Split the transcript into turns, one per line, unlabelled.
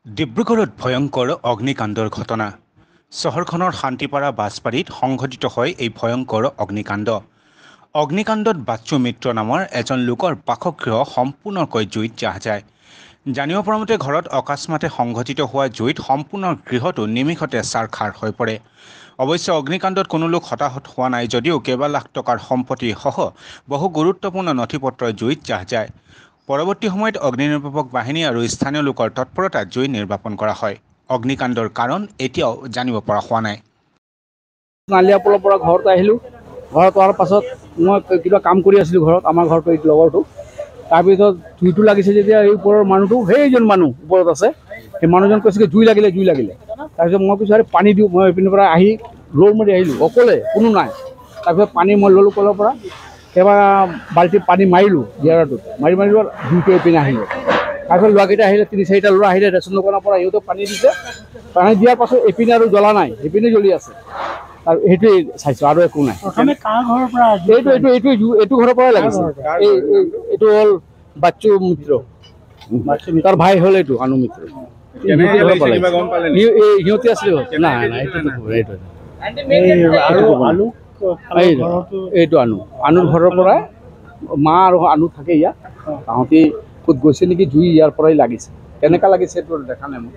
ডিব্ৰুগড়ত ভয়ংকৰ অগ্নিকাণ্ডৰ ঘটনা। চহৰখনৰ শান্তিপাৰা বাছবাৰীত সংঘটিত হয় এই ভয়ংকৰ অগ্নিকাণ্ড। অগ্নিকাণ্ডত বাচ্চু মিত্ৰ নামৰ এজন লোকৰ বাসগৃহ সম্পূৰ্ণকৈ জুইত জাহ যায়। জানিব পৰা মতে ঘৰত অকস্মাতে সংঘটিত হোৱা জুইত সম্পূৰ্ণ গৃহটো নিমিষতে ছাৰখাৰ হৈ পৰে। অৱশ্যে অগ্নিকাণ্ডত কোনো লোক হতাহত হোৱা নাই যদিও কেইবা লাখ টকাৰ সম্পত্তিসহ বহু গুৰুত্বপূৰ্ণ নথি পত্ৰ জুইত জাহ যায়। পৰৱৰ্তী সময়ত অগ্নিনিৰ্বাপক বাহিনী আৰু স্থানীয় লোকৰ তৎপৰতাত জুই নিৰ্বাপন কৰা হয়। অগ্নিকাণ্ডৰ কাৰণ এতিয়াও জানিব পৰা হোৱা নাই।
নালিয়াপুৰৰ পৰা ঘৰত আহিলোঁ। ঘৰত অহাৰ পাছত মই কিবা কাম কৰি আছিলোঁ ঘৰত, আমাৰ ঘৰটো এইটো লগৰটো। তাৰপিছত জুইটো লাগিছে যেতিয়া এই ওপৰৰ মানুহটো, সেইজন মানুহ ওপৰত আছে, সেই মানুহজন কৈছে কি জুই লাগিলে, জুই লাগিলে। তাৰপিছত মই কৈছোঁ আৰে পানী দিওঁ। মই এইপিনৰ পৰা আহি দৌৰ মাৰি আহিলোঁ, অকলে কোনো নাই। তাৰপিছত পানী মই ল'লোঁ কলৰ পৰা, কেইবা বাল্টিত পানী মাৰিলোঁ জিয়াৰাটোত, মাৰি মাৰি জুইটো এইপিনে আহিলে। তাৰপিছত ল'ৰাকেইটা আহিলে, তিনি চাৰিটা ল'ৰা আহিলে ৰেচন দোকানৰ পৰা, সিহঁতক পানী দিছে। পানী দিয়াৰ পাছত এইপিনে আৰু জ্বলা নাই, এইপিনে জ্বলি আছে। আৰু সেইটোৱেই চাইছোঁ, আৰু একো নাই। এইটো এইটো এইটো এইটো ঘৰৰ পৰাই লাগিছে। এই এইটো হ'ল বাচ্চু মিত্ৰ, তাৰ ভাই হ'ল এইটো আনু মিত্ৰ। সিহঁতে আছিলে নাই নাই, এইটো এইটো আনু, আনুৰ ঘৰৰ পৰাই মা আৰু আনু থাকে ইয়াত। তাহাঁতি ক'ত গৈছে নেকি, জুই ইয়াৰ পৰাই লাগিছে। কেনেকুৱা লাগিছে এইটো দেখা নাই মই।